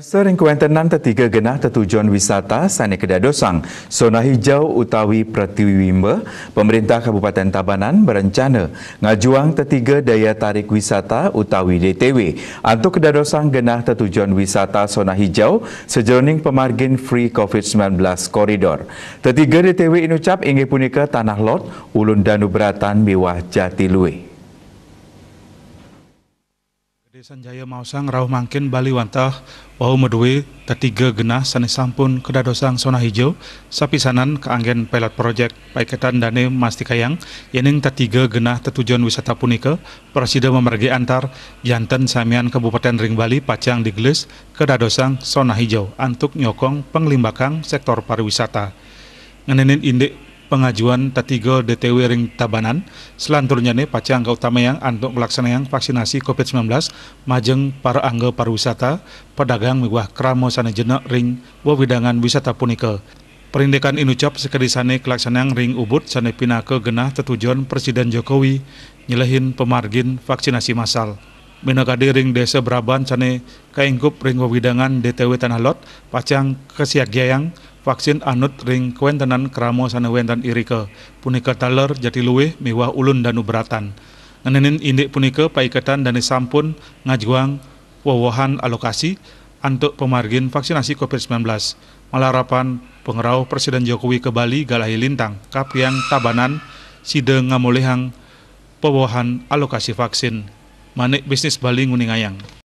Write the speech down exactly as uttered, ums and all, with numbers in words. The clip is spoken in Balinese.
Sering kawéntenan tetiga genah tetujon wisata sané kadadosang zona hijau utawi pratiwimba, Pemerintah Kabupaten Tabanan berencana ngajuang tetiga daya tarik wisata utawi D T W antuk kadadosang genah tetujon wisata zona hijau sajeroning pamargin Free COVID sembilan belas Corridor. Tetiga D T W inucap inggih punika Tanah Lot, Ulun Danu Beratan miwah Jatiluwih. Gede Sanjaya maosang rauh mangkin Bali wantah wau madué tetiga genah sané sampun kadadosang zona hijau, sapisanan kaanggén pilot project. Paiketan dané mastikayang yéning tetiga genah tetujon wisata punika prasida mamargi antar janten samian kabupatén ring Bali pacang digelis kadadosang zona hijau antuk nyokong panglimbakang séktor pariwisata. Ngenénin indik pangajuan tetiga D T W ring Tabanan, selanturnyané pacang kautamayang antuk nglaksanayang vaksinasi COVID sembilan belas majeng para angga pariwisata, pedagang miwah krama sané jenek ring wewidangan wisata punika. Parindikan inucap sakadi sané kalaksanayang ring Ubud sané pinaka genah tetujon Presiden Jokowi nyelehin pamargin vaksinasi massal. Minakadi ring Désa Braban sané kaingkup ring wewidangan D T W Tanah Lot pacang kasiagiayang vaksin anut ring kawéntenan krama sané wénten irika, punika taler Jatiluwih miwah Ulun Danu Beratan. Ngenénin indik punika paiketan dané sampun ngajuang wewehan alokasi antuk pamargin vaksinasi COVID sembilan belas. Malarapan pangrauh Presiden Jokowi ka Bali galahi lintang kapiang Tabanan sida ngamolihang wewehan alokasi vaksin. Manik Bisnis Bali nguningayang.